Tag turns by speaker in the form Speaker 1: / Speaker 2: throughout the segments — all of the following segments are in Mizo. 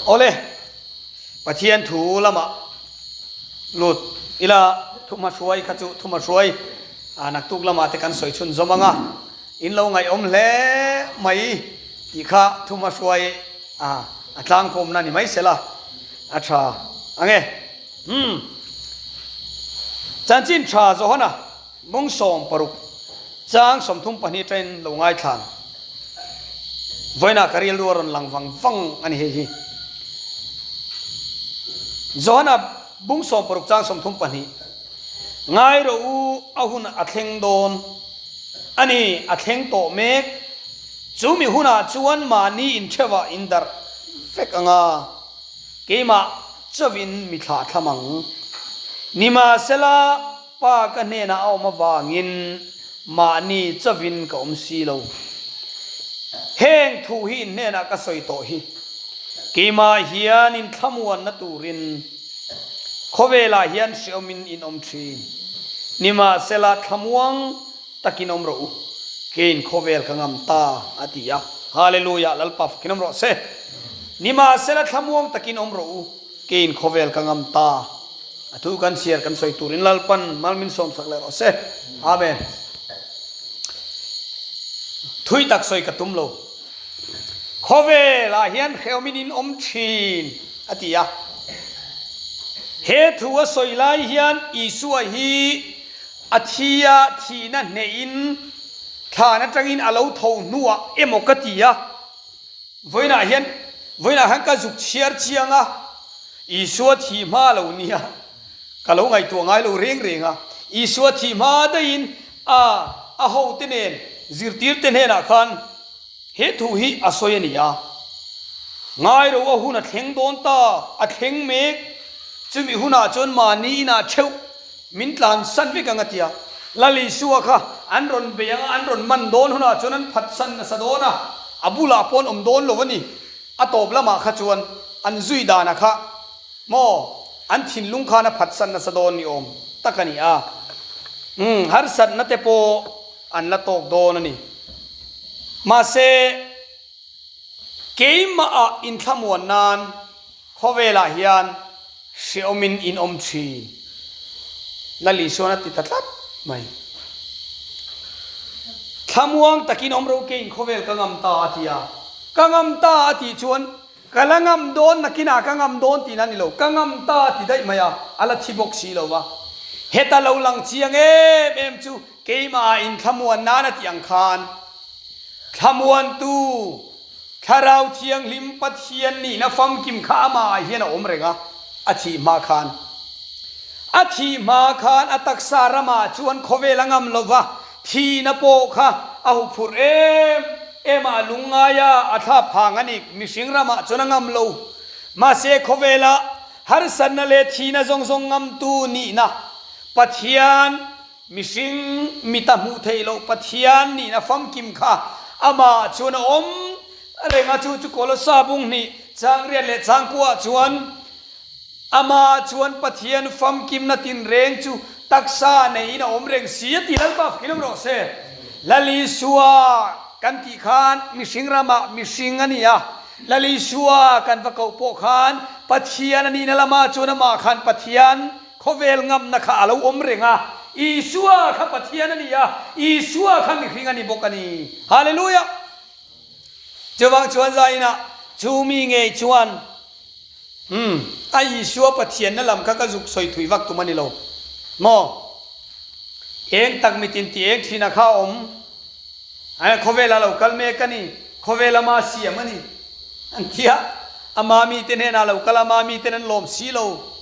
Speaker 1: Awle, Pathian thu lamah lut ila thuma hruai kha chu thuma hruai a naktuk lamah te kan sawi chhun zawm ang a, in lo ngaihawm hle mai tih kha thuma hruai a a tlangkawmna ni mai sela a tha ang e. Umm. Chanchin tha Johana Bawng 60 chang 32 ṭain lo ngaithlan. Vawiinah ka rilru a rawn lang vang vang a ni hei hi. Johana bung 60 chang 32 Ngai rawh u a hun a thleng dawn a ni, a thleng tawh mek. Chu mi hunah chuan mahni intheuhah in darh vek ang a, keimah chauhin mi thlah thlam ang. Nimahsela, Pa ka hnenah a awm avangin mahni chauhin ka awm si lo. Heng thu hi in hnenah ka sawi tawh hi. Keimah hian in thlamuanna turin khawvelah hian hreawmin in awm thin. Nimahsela thlamuang takin awm rawh u, keiin khawvel ka ngam ta, a ti a. Hallelujah, Lalpa fakin awm rawh se. Nimahsela thlamuang takin awm rawh u, keiin khawvel ka ngam ta. A thu kan chhiar kan sawi turin Lalpan mal min sawmsak leh rawh se. Amen. Thui tak sawi ka tum lo. Khawvelah hian hrehawmin in awm thin a ti a. He thu a sawi lai hian Isua hi a thi a thihna hnehin thlan atangin a lo tho hnuah emaw ka ti a. Vawiinah hian, vawiinah hian ka zuk chhiar chiang a, Isua thih hma lo nia, ka lo ngaihtuah ngai lo reng reng a. Isua thih hma daihin a a hote nen, zirtirte hnenah khan he thu hi a sawi a ni a. Ngai ro a hun a thleng dawn ta, a thleng mek. Chumi hunah chuan mahni inah theuh Min tlan san vek ang a ti a. Lal Isua kha an rawn bei ang a, an rawn man dawn hunah chuan an phat san nasa dawn a, a bulah pawh an awm dawn lo a ni. A tawp lamah kha chuan an zui danah kha maw an thinlung khan a phat san nasa dawn ni awm tak a ni a. Umm, harsatna te pawh an la tawk dawn a ni. Mahse, keimahah inthlamuan nan Khawvelah hian hreawmin in awm thin. Lal Isuan a ti ta tlat mai. Thlamuang takin awm ro keiin khawvel ka ngam ta a ti a. Ka ngam ta a tih chuan ka la ngam dawn nakinah ka ngam dawn tihna a ni lo. Ka ngam ta a ti daih mai a, a la thi bawk si lo va. Heta lo lang chiang em em chu keimahah inthlamuan nan a tih ang khan thlamuantu Thlarau Thianghlim Pathian nihna famkim kha amah ah hian a awm reng a, a thih hma khan. A thih hma khan a taksa ramah chuan khawvel a ngam lova, thihna pawh kha a huphurh em em a, a lungngai a, a thlap phang a ni, mihring ramah chuan a ngam lo. Mahse khawvela harsatna leh thihna zawng zawng ngamtu nihna Pathian Mihring mita hmuh theih loh Pathian nihna famkim kha amah chuan a awm reng a, chu chu Kolosa bung hnih changriat leh changkuah chuan amah chuan Pathian famkimna tinreng chu taksa neiin a awm reng si a ti Lalpa fak in awm rawh se. Lal Isua kan tih khan mihring ramah mihring a ni a, Lal Isua kan va koh pawh khan Pathian a nihna lamah chuan amah khan Pathian Khawvel ngamna kha a lo awm reng a, Isua kha Pathian a ni a, Isua kha mihring a ni bawk a ni. Hallelujah! Chuvang chuan zainah chu mi ngei chuan, Umm, a Isua Pathianna lam kha ka zuk sawi thui vak tum a ni lo maw? Eng tak mitin ti eng thina kha a awm? A khawvela lo kal mek a ni, khawvela ma siam a ni an ti a, a mami te hnenah lo kal a, mami ten an lawm si lo,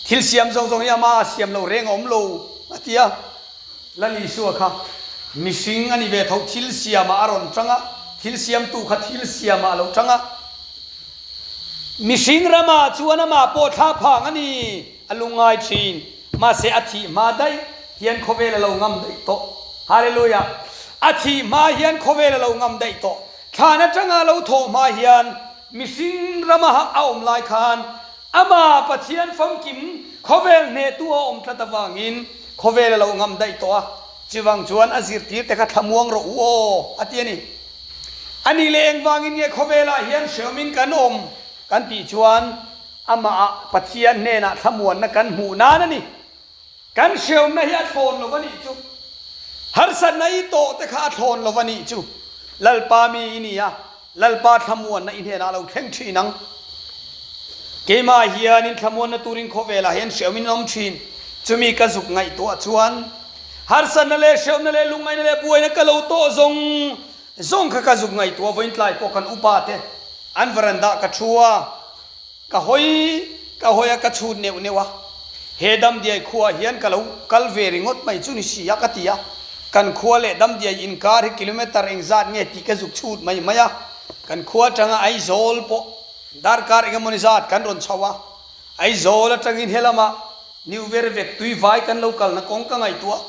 Speaker 1: thil siam zawng zawng hi ama a siam lo reng a awm lo a ti a, Lal Isua kha mihring a ni ve tho, thil siamah a rawn tang a, thil siamtu kha thil siamah a lo tang a, mihring ramah chuan amah pawh thla phang a ni, a lungngai thin. Mahse a thih hma daih hian khawvel a lo ngam daih tawh. Hallelujah! A thih hma hian khawvel a lo ngam daih tawh. Thlan atanga a lo thawh hma hian mihring rama a awm lai khan amah Pathian famkim khawvel hnehtu a awm tlat avangin khawvel a lo ngam daih tawh a. Chuvang chuan a zirtirte kha thlamuang rawh u aw a ti a ni. A nih leh engvangin nge khawvelah hian hreawmin kan awm? kan tih chuan amah Pathian hnenah thlamuanna kan hmuh nan a ni. Kan hreawmna hi a thlawn lo a nih chu. Harsatna i tawh te kha a thlawn lo a nih chu. Lalpa mi i ni a, Lalpa thlamuanna i hnenah a lo thleng thin ang. Keimah hianin thlamuanna turin khawvelah hian hreawmin an awm thin. Chumi ka zuk ngaihtuah chuan harsatna leh hreawmna leh lungngaihna leh buaina ka lo tawh zawng zawng kha ka zuk ngaihtuah vawiin tlai pawh kan upa te an veranda ka thu a. Ka hawi ka hawi a, ka chhut neuh neuh a, he Damdiai khuaah hian ka lo kal ve ringawt mai chu ni si a ka ti a, kan khua leh Damdiai inkar hi kilometre engzat nge tih ka zuk chhut mai mai a, kan khua atanga Aizawl pawh darkar engemawni zat kan rawn chho a, Aizawl atangin helamah New Vervek Tuivai kan lo kalna kawng ka ngaihtuah,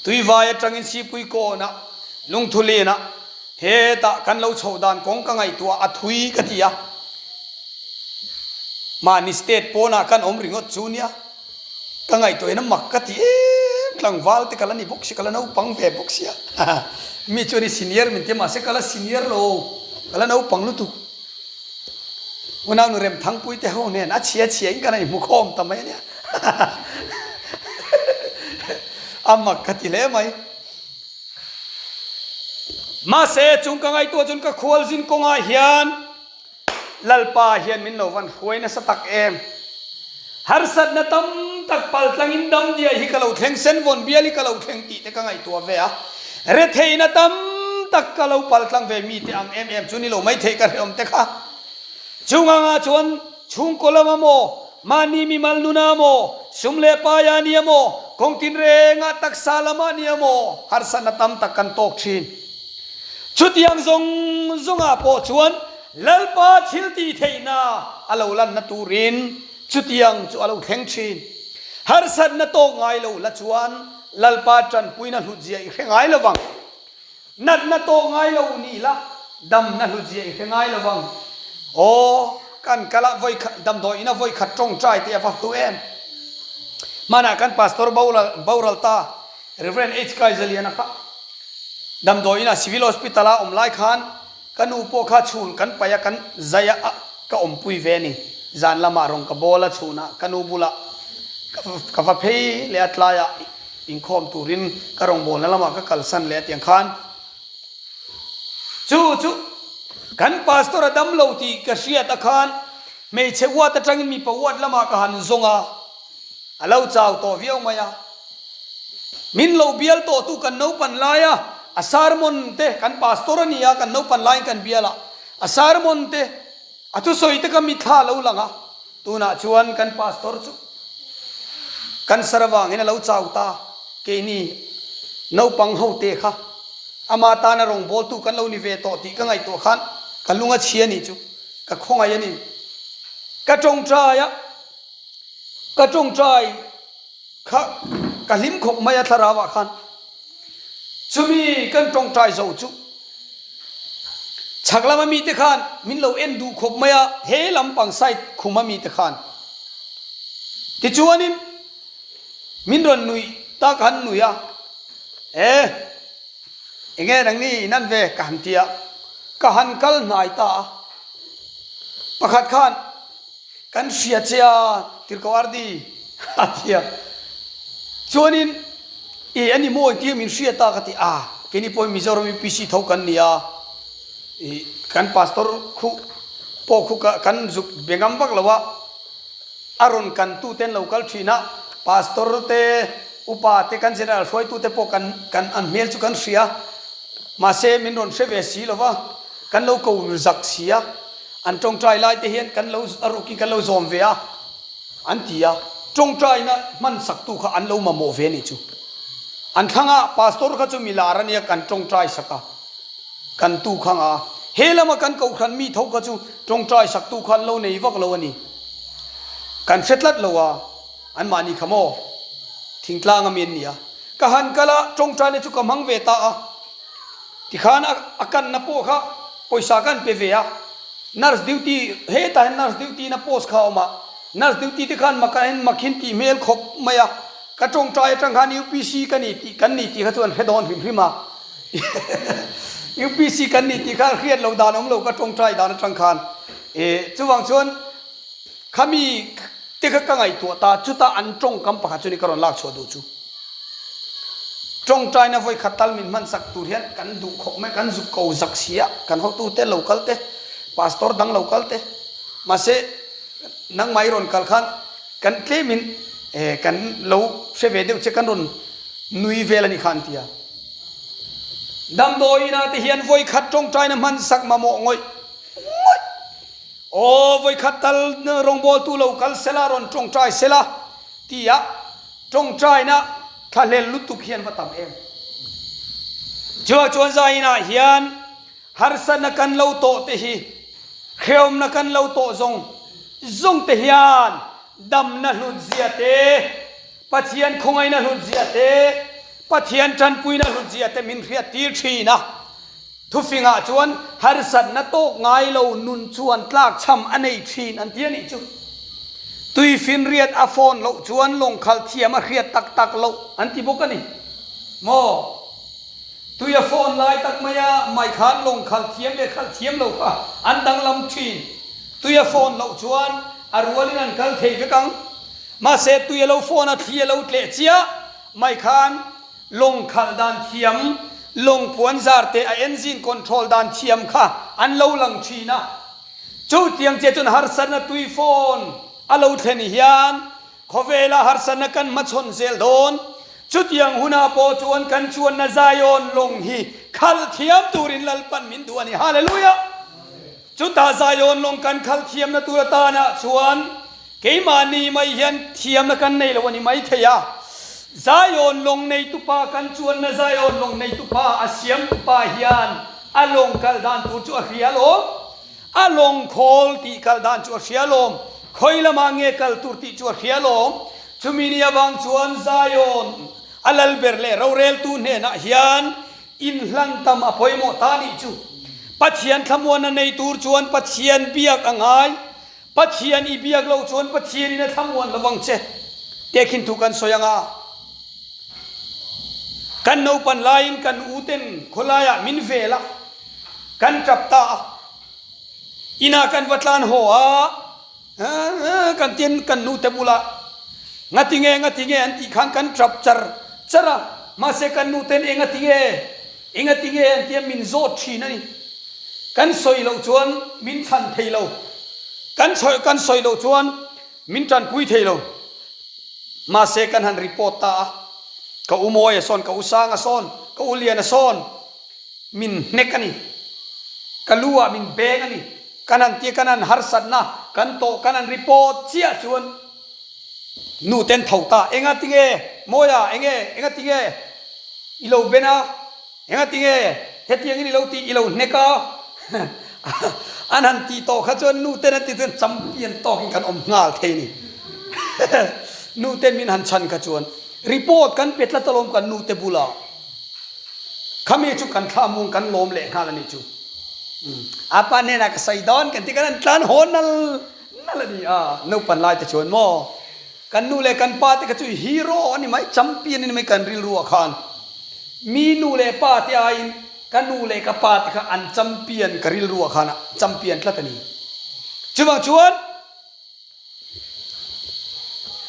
Speaker 1: Tuivai atangin Sipui kawnah Lungthulianah Hetah kan lo chhoh dan kawng ka ngaihtuah a thui ka ti a, mahni state pawnah kan awm ringawt chu nia, ka ngaihtuahin a mak ka ti em, tlangval te ka la ni bawk si, ka la naupang ve bawk sia, mi chuan i senior min ti a, mahse ka la senior lo, ka la naupang lutuk. Unau nu Remthangpui te ho nen a chhia chhia in kan han inhmu khawm ta mai a nia, a mak ka ti hle mai. Mahse, chung ka ngaihtuah chuan ka khualzin kawngah hian Lalpa hian min lo van hruai nasa tak em. Harsatna tam tak paltlangin damdiai hi ka lo thleng, senvawn bial hi ka lo thleng tih te ka ngaihtuah ve a. Retheihna tam tak ka lo paltlang ve mite ang em em chu ni lo maithei ka hrehawm te kha. Chung anga chuan chhungkaw lama maw, mahni mimal nuna maw, sum leh paia nia maw, kawng tinrenga taksa lama nia maw, harsatna tam tak kan tawk thin. Chutiang zawng zawngah pawh chuan Lalpa thil tih theihna a lo lanna turin chutiang chu a lo thleng thin. Harsatna tawk ngai lo la chuan Lalpa tanpuina hlutzia i hre ngai lovang. Natna tawh ngai lo ni la, damna hlutzia i hre ngai lo vang. Aw, kan kal a vawi khat, damdawi ina vawi khat tawngtai te a va hlu em. Hmanah kan Pastor boral, boral ta, Rev. HK Zaliana kha damdawi ina Civil Hospital a awm lai khan ka nu pawh kha chhun kan paih a, kan zai a, ka awmpui ve a ni. Zan lamah rawn ka bawl a, chhunah ka nu bulah ka va phei leh a, tlaiah Inkhawm turin ka rawngbawlna lamah ka kalsan leh a tiang khan chu chu kan pastor a dam lo tih ka hriat a khan hmeichhe uat atangin mipa uat lamah ka han zawng a, a lo chau tawh viau mai a. Min lo bial tawh tu kan naupan lai a, a sermon te kan pastor a ni a, kan naupan laiin kan bial a, a sermon te A thusawi te ka mitthla a lo lang a, tunah chuan kan pastor chu cancer avangin a lo chau ta, keini naupang ho te kha ama tana rawngbawltu kan lo ni ve tawh tih ka ngaihtuah khan ka lung a chhia nih chu ka khawngaih a ni. Ka tawngtai a, ka tawngtai kha ka hlim khawp mai a thlarau ah khan chumi kan tawngtai zo chu Chhak lama mite khan min lo en duh khawp mai a, he lampang side khuma mite khan. Tichuanin min rawn nuih tak han nuih a, E, enge nangni in an ve ka han ti a, ka han kal hnai ta a. Pakhat khan Kan hria che a, Tirhkoh Ardi a ti a. Chuanin, I a ni maw engtin nge min hria ta ka ti a, keini pawhin Mizoram UPC tho kan ni a, i kan pastor khu pawh khu kan zuk be ngam vak lo a, a rawn kan tu te an lo kal thin a, pastor te, upa te, kan general hruaitu te pawh kan kan an hmel chu kan hria, mahse min rawn hre ve si lo va, kan lo ko zak si a. An tawngtai lai te hian kan lo a rukin kan lo zawm ve a, an ti a. Tawngtaina hman saktu kha an lo mamawh ve nih chu. An thlangah pastor kha chu milar a nia kan tawngtai sak a, kan tu kha nga. He lama kan kohhran mi tho kha chu tawngtai saktu kha an lo nei vak lo a ni. Kan hre tlat lo a, anmahni kha maw thingtlang a mi an ni a. Ka han kal a, tawngtaina chu ka hmang ve ta a. Tikhan a kanna pawh kha pawisa ka an pe ve a, nurse duty hetah hian nurse duty na post kha a awm a, nurse duty te khan mak ah mak hin tih hmel khawp mai a, ka tawngtai atang khan UPC ka ni tih kan ni tih kha chu an hre dawn hrim hrim a, UPC kan ni tih kha hriat loh dan awm lo ka tawngtai dan atang khan. E, chuvang chuan khami te kha ka ngaihtuah ta, chutah an tawngkam pakhat chu ni ka rawn lak chhuah duh chu. Tawngtaina vawi khat tal min hman sak tur hian kan duh khawp mai, kan zuk ko zak si a, kan hotute lo kal te, pastor dang lo kal te, mahse nangmah i rawn kal khan kan tlemin kan lo hre ve deuh che kan rawn nui vel a ni kha an ti a. Damdawi inah te hian vawi khat tawngtaina hman sak mamawh ngawih ngawih. Aw, vawi khat tal rawngbawltu lo kal sela, rawn tawngtai sela tia tawngtaina thlahlel lutuk hian va tam em. Chuvang chuan zainah hian harsatna kan lo tawh te hi, hrehawmna kan lo tawh zawng zawng te hian damna hlut zia te, Pathian khawngaihna hlut zia te, Pathian tanpuina hlut zia te min hriat tir thin a. Thufingah chuan harsatna tawk ngai lo nun chuan tlakchham a nei thin an ti a nih chu. Tuifinriat a phone loh chuan lawngkhal thiam a hriat tak tak loh an ti bawk a ni maw? Tui a phone lai tak maia mai khan lawngkhal thiam leh khalh thiam lo kha an danglam thin. Tui a phone loh chuan a rualin an kal thei vek ang. Mahse tui a lo phone a thli a lo tleh chiah mai khan Lawng khalh dan thiam, lawng puan zar te a engine control dan thiam kha an lo lang thin a. Chutiang che chuan harsatna tui phone a lo thlen hian khawvela harsatna kan hmachhawn zel dawn. Chutiang hunah pawh chuan kan chuanna Zion lawng hi khalh thiam turin Lalpan min duh a ni. Hallelujah! Chutah Zion lawng kan khalh thiamna tur atanah chuan Keimahni mai hian thiamna kan nei lo a ni mai thei a, Zion lawng neitupa kan chuanna Zion lawng neitupa a siamtupa hian a lawng kal dan tur chu a hria alawm, a lawng khawl tih kal dan chu a hria alawm, khawi lamah nge kal tur tih chu a hria alawm. Chumi ni avang chuan Zion a lal ber leh roreltu hnenah hian inhlan tam a pawimawh ta nih chu. Pathian thlamuanna nei tur chuan Pathian biak a ngai. Pathian i biak loh chuan Pathian in a thlamuan lo vang che. Tehkhin thu kan sawi ang a, kan naupan laiin kan u ten khawlaiah min vel a, kan tap ta a, inah kan va tlan haw a, kan tin kan nu te bulah ngatinge ngatinge an tih khan kan tap char char a, mahse kan nu ten engatinge Engatinge an tia min zawt thin a ni. Kan sawi loh chuan min chhan thei lo. Kan sawi kan sawi loh chuan min tanpui thei lo. Mahse kan han report ta a, ka u Mawia sawn, ka u Sanga sawn, ka u Liana sawn min hnek a ni. Ka lu ah min beng a ni. Kan han tia kan han harsatna kan tawh kan han report chiah chuan Nu ten tho ta, Enga tinge Mawia, enge, enga tinge i lo ben a, enga tinge hetiangin i lo tih, i lo hnek a, an han tih tawh kha chuan nu ten an tih chuan champion tawkin kan awm nghal thei ni. Nu ten min han chhan kha chuan report kan pe tlat alawm kan nu te bulah. Khami chu kan thla mung kan lawm leh nghal a nih chu. Apa hnenah ka sawi dawn kan ti kan han tlan haw nal nal a ni a, naupan lai te chuan maw kan nu leh kan pa te kha chu hero a ni mai, champion a ni mai kan rilru ah khan. Mi nu leh pa te aiin ka nu leh ka pa te kha an champion ka rilru ah khan a champion tlat a ni. Chuvang chuan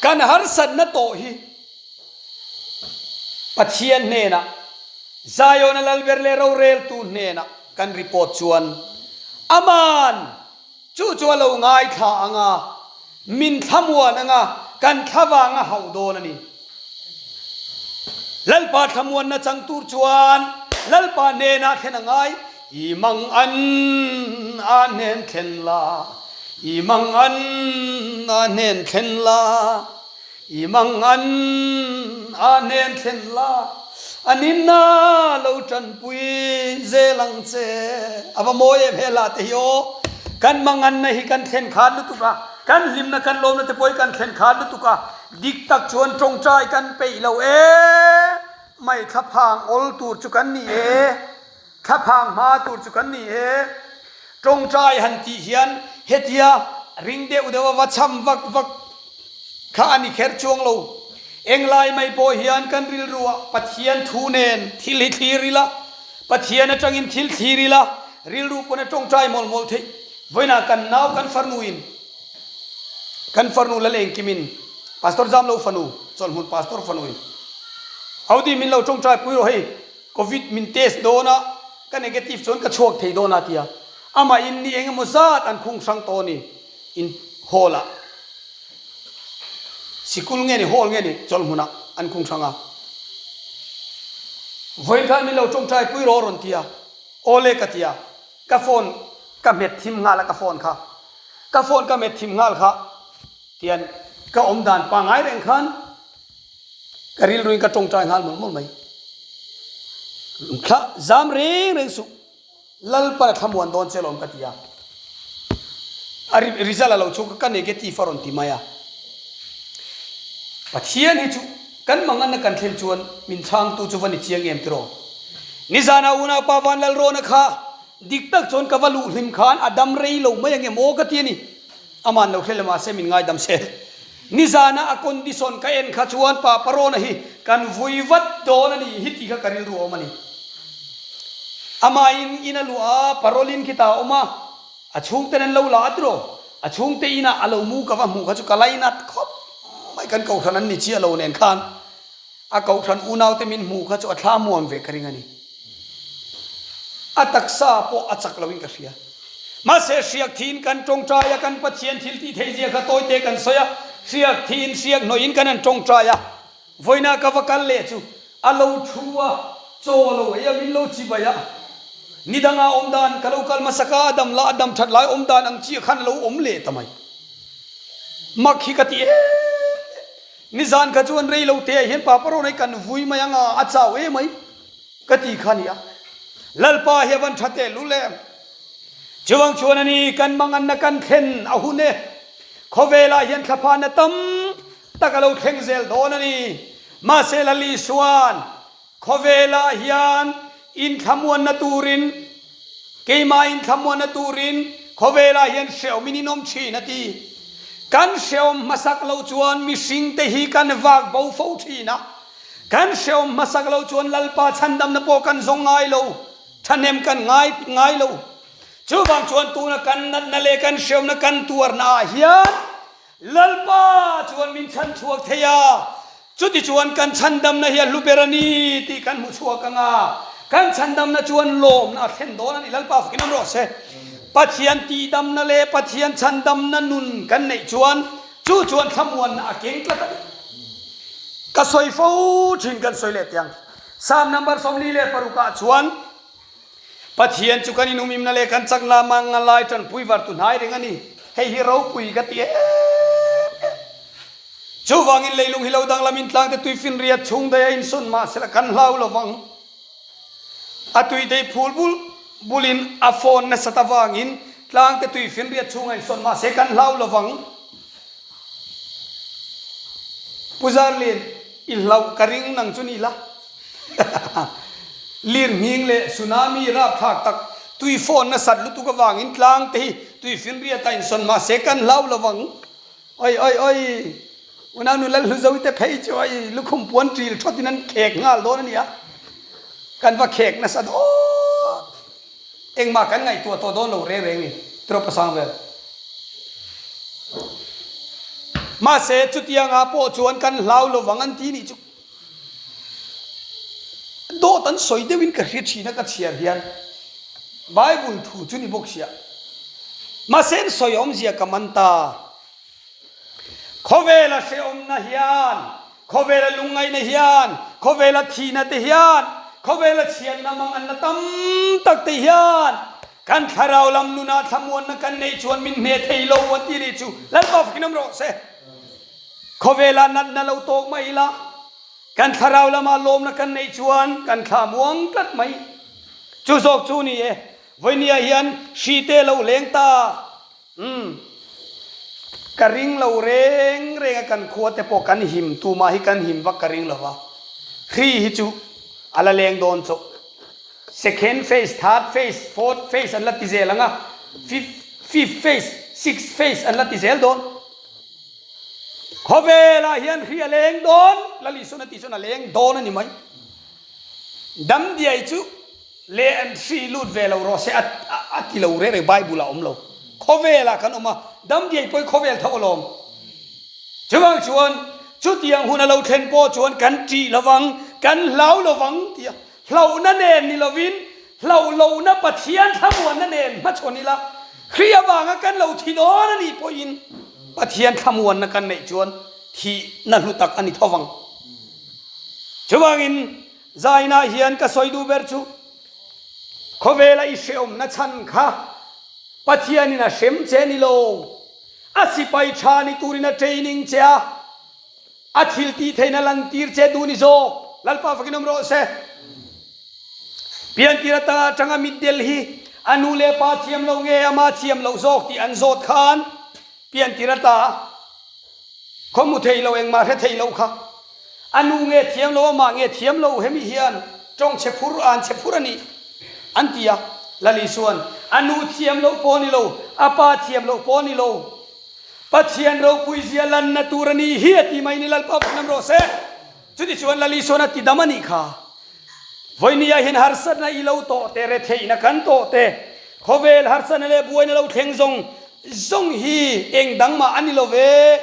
Speaker 1: Kan harsatna tawh hi Pathian hnenah, Zion-a lalber leh roreltu hnenah kan report chuan Aman chu chu a lo ngaithla ang a, min thlamuan ang a, kan thlavang a hauh dawn a ni. Lalpa thlamuanna chang tur chuan Lalpa hnenah thlen a ngai, I mang an a hnen thlen la, I mang an a hnen thlen la, I mang an a hnen thlen la, A ninna lo tanpui zel ang che. A va mawi em he hla te hi aw. Kan manganna hi kan thlen khan lutuk a, kan hlimna kan lawmna te pawh hi kan thlen khan lutuk a, Dik tak chuan tawngtai kan peih lo e, mai thlaphang awl tur chu kan ni e, thlaphang hma tur chu kan ni e. Tawngtai han tih hian hetia ring deuh deuh a va cham vak vak kha a ni kher chuang lo. Englai mai pawh hian kan rilruah Pathian thu nen thil hi thlir ila, Pathian atangin thil thlir ila, rilru pawn a tawngtai mawlh mawlh theih. Vawiinah kan nau kan farnuin kan farnu la lengkimin Pastor Zamlo fanu chawlhmun Pastor fanuin Audi min lo tawngtai pui rawh hei Covid min test dawn a ka negative chuan ka chhuak thei dawn a tia amah in ni eng emaw zat an khung hrang tawh a ni in hall ah sikul nge ni hall nge ni chawlhmunah an khung hrang a vawiin khan min lo tawngtai pui rawh a rawn tia Awle ka ti a, ka phone ka hmet thim nghal a ka phone kha, ka phone ka hmet thim nghal kha tian ka awm dan pangai reng khan ka rilruin ka tawngtai nghal mawlh mawlh mai. Thla zam reng reng suh, Lalpa thlamuan dawn che lawm ka ti a, a result a lo chhuak a ka negative a rawn ti mai a. Pathian hi chu Kan manganna kan thlen chuan min chhangtu chu va ni chiang em tiraw? Nizana unaupa Vanlalrawna kha dik tak chuan ka va luh hlim khan a dam rei lo mai ang em aw ka ti a ni. Aman lo hrel mahse min ngaidam sel. Nizana a condition ka en kha chuan Papa Rawna hi kan vui vat dawn a ni hi tih kha ka rilru a awm a ni. Amahin in a luah a, parole in khitah a awm a. A chhungten an lo la a tiraw? A chhungte inah a lo mu ka va hmuh kha chu ka lainat khawp mai, kan kohhran an ni chiah lo nen khan a kohhran unaute min hmuh kha chu a thla muang ve ka ring a ni. A taksa pawh a chak loin ka hria. Mahse hriak thiin kan tawngtai a, kan Pathian thil tih theih zia kha tawite kan sawi a, hriak thiin hriak hnawhin kan han tawngtai a, Vawiina ka va kal leh chu a lo thu a, chaw a lo ei a, min lo chibai a. Ni danga awm dan ka lo kal hmasak a, a dam lah a dam that lai awm dan ang chiah khan a lo awm leh ta mai. Mak hi ka ti em em. Nizan kha chuan rei lo te ah hian Papa rawn ei kan vui mai ang a, a chau em mai ka ti kha a ni a. Lalpa hi a van tha tehlul em. Chuvang chuan a ni kan manganna kan thlen a hun e. Khawvelah hian thlaphana tam tak a lo thleng zel dawn a ni. Mahse Lal Isua'n khawvelah hian inthlamuanna turin, keimah inthlamuanna turin khawvelah hian hrehawmin in awm thin a ti. Kan hrehawm hmasak lo chuan mihringte hi kan vak bo fo thin a. Kan hrehawm hmasak lo chuan Lalpa chhandamna pawh kan zawng ngai lo, thahnem kan ngai ngai lo. Chuvang chuan tuna kan natna leh kan hrehawmna kan tuarna ah hian Lalpa chuan min chhan chhuak thei a, chutichuan kan chhandamna hi a hlu ber a ni tih kan hmu chhuak ang a, kan chhandamna chuan lawmna a thlen dawn a ni. Lalpa fakin awm rawh se. Pathian tihdamna leh Pathian chhandamna nun kan neih chuan chu chuan thlamuanna a keng tlat a ni. Ka sawi fo thin kan sawi leh tiang. Psalm number 46 ah chuan Pathian chu kan inumimna leh kan chakna mang a lai tanpui var tu hnai reng a ni. Hei hi ropui ka ti em em. Chuvangin leilung hi lo danglamin tlangte tuifinriat chhung daih a insawn mahsela kan hlau lovang. A tui dei phul bul bulin a fawn nasat avangin tlangte tuifinriat chhung a insawn mahse kan hlau lovang. Pu Zarlin, i hlauh ka ring nang chu ni la. Lirnghing leh tsunami rapthlak tak tui fawn nasat lutuk avangin tlang te hi tui finriat a insawn mahse kan hlau lovang. Oi oi oi! Unau nu Lalhluzoite phei chu oi lukhum puan ṭil ṭhawtin an khek nghal dawn a nia. Kan va khek nasa dawn. Engmah kan ngaihtuah tawh dawn lo reng reng ni, tiraw pasang vel. Mahse chutiangah pawh chuan kan hlau lovang an ti nih chu. Dawt an sawi deuhin ka hria thin a ka chhiar hian Bible thu chu ni bawk sia. Mahse an sawi awmzia ka man ta. Khawvela hrehawmna hian, khawvela lungngaihna hian, khawvela thihna te hian, khawvela chhiatna mang an la tam tak te hian kan thlarau lam nunah thlamuanna kan neih chuan min hne thei lo an ti nih chu Lalpa fakin awm rawh se. Khawvela natna lo tawk mai ila, kan thlarau lama lawmna kan neih chuan kan thla muang tlat mai. Chu zawk chu ni e, vawinia hian hri te lo leng ta. Umm. Ka ring lo reng reng a kan khua te pawh kan him tumah hi kan him vak ka ring lo va. Hri hi chu a la leng dawn chauh. Second phase, third phase, fourth phase an la ti zel ang a, fifth fifth phase, sixth phase an la ti zel dawn. Khawvelah hian hri a leng dawn, Lalisona tih chuan a leng dawn a ni mai. Damdiai chu. Le an hri lut ve lo rawh se a ti lo reng reng Bible ah awm lo. Khawvelah kan awm a, damdiai pawhin khawvel tho alawm. Chuvang chuan chutiang hun a lo thlen pawh chuan kan ṭih lovang, kan hlau lovang tia hlauhna nen ni lovin hlauh lohna Pathian thlamuanna nen hmachhawn ila, Khrih avanga kan lo thi dawn a nih pawhin Pathian thlamuanna kan neih chuan thihna hlu tak a ni tho vang. Chuvangin zainah hian ka sawi duh ber chu khawvela i hrehawmna chhan kha Pathianin a hrem che ni lo. A sipai tha ni turin a training che a, a thil tih theihna lantir che duh ni zawk. Lalpa fakin awm rawh se. Piantir atanga atanga mitdel hi a nu leh pa thiam lo nge ama thiam loh zawk tih an zawt khan piantir ata khaw hmu thei lo engmah hre thei lo kha a nu nge thiam lo amah nge thiam lo hemi hian tawng chhe phur an chhe phur a nih an ti a. Lal Isuan a nu thiam loh pawh a ni lo, a pa thiam loh pawh a ni lo. Pathian ropui zia lanna tur a ni hi a ti mai ni Lalpa pawh nam rawh se. Chutichuan Lal Isuan a ti dam a nih kha. Vawinia hian harsatna i lo tawh te, retheihna kan tawh te, khawvel harsatna leh buaina lo thleng zawng zawng hi eng dang mah a ni lo ve.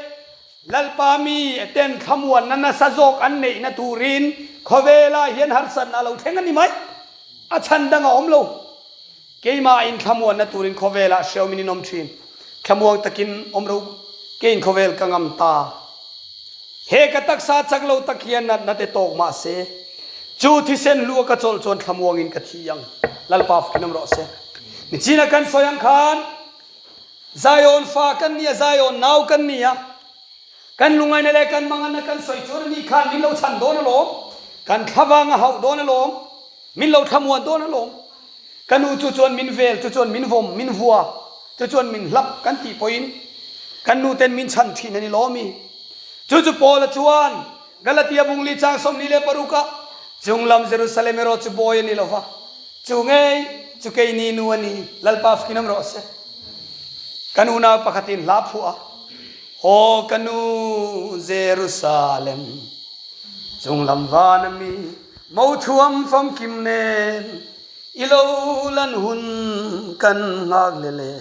Speaker 1: Lalpa mi ten thlamuanna nasa zawk an neihna turin khawvelah hian harsatna a lo thleng a ni mai. A chhan dang a awm lo. Keimah in thlamuanna turin khawvelah hreawmin in awm thin. Thlamuang takin awm ro keiin khawvel ka ngam ta. He ka taksa chak lo tak hian natna te tawk mah se, chu thisen hlu a ka chawlh chuan thlamuangin ka thi ang. Lalpa fakin awm rawh se. Nichina kan sawi ang khan Zion fa kan ni a, Zion nau kan ni a, kan lungaina leh kan manganna kan sawi chuan ani khan min lo chhan dawn alawm, kan thlavang a hauh dawn alawm, min lo thlamuan dawn alawm. Ka nu chu chuan min vel, chu chuan min vawm, min vua, chu chuan min hlap kan tih pawhin kan nu ten min chhan thin a ni lawm i. Chu chu Paula chuan Galatia bungli chang 46 ah chunglam Jerusalem erawh chu bawi a ni lova, Chu ngei chu keini nu a ni, Lalpa fakin awm rawh se. Kan unau pakhatin hla phuah a, Aw ka nu Jerusalem, chunglam van a mi mothuam famkim nen i lo lan hun kan nghak le le.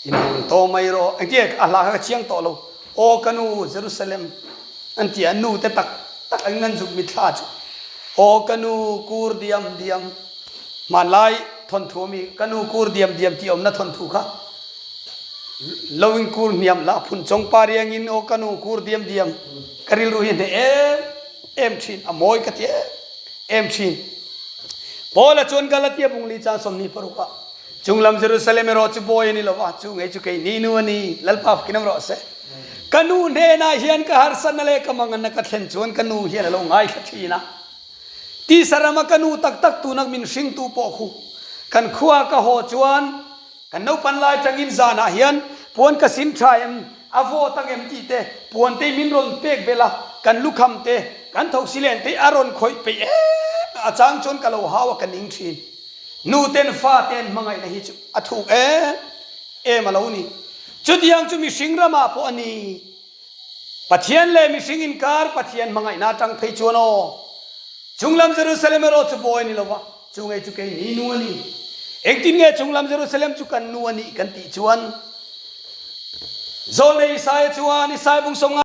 Speaker 1: I nung tawh mai rawh. Engtin a hla kha ka chiang tawh lo. Aw ka nu Jerusalem an ti a, nu te tak tak an ngan zuk mitthla chu. Aw ka nu kur diam diam. Hmanlai thawnthu a mi ka nu kur diam diam tih awmna thawnthu kha lo in kur hniam la phun chawng pa riangin aw ka nu kur diam diam ka rilru hi hneh em em thin a mawi ka ti em em thin. Paula chuan Galatia bungli chang 26 ah Chunglam Jerusalem erawh chu bawi a ni lo va, chu ngei chu kei ni nu a ni, Lalpa fakin awm rawh se. Ka nu hnenah hian ka harsatna leh ka manganna ka thlen chuan ka nu hian a lo ngaithla thin a. Tisa rama ka nu tak tak tunak min hringtu pawh khu kan khua ka haw chuan kan naupan lai tangin zanah hian puan ka sin tha em, a vawt ang em tih te, puan te min rawn pek belh a, kan lukham te, kan thosi len te a rawn khawih peih em a chang chuan ka lo hau a ka ning thin. Nu ten fa te an hmangaihna hi chu a thuk em em a lo ni. Chutiang chu mihring ramah pawh a ni. Pathian leh mihring inkar Pathian hmangaihna atang phei chuan aw, chunglam Jerusalem erawh chu bawi a ni lo va, chu ngei chu kei ni nu a ni. Engtin nge chunglam Jerusalem chu kan nu a nih kan tih chuan, Zawlnei Isaia chuan Isai bung sawm nga.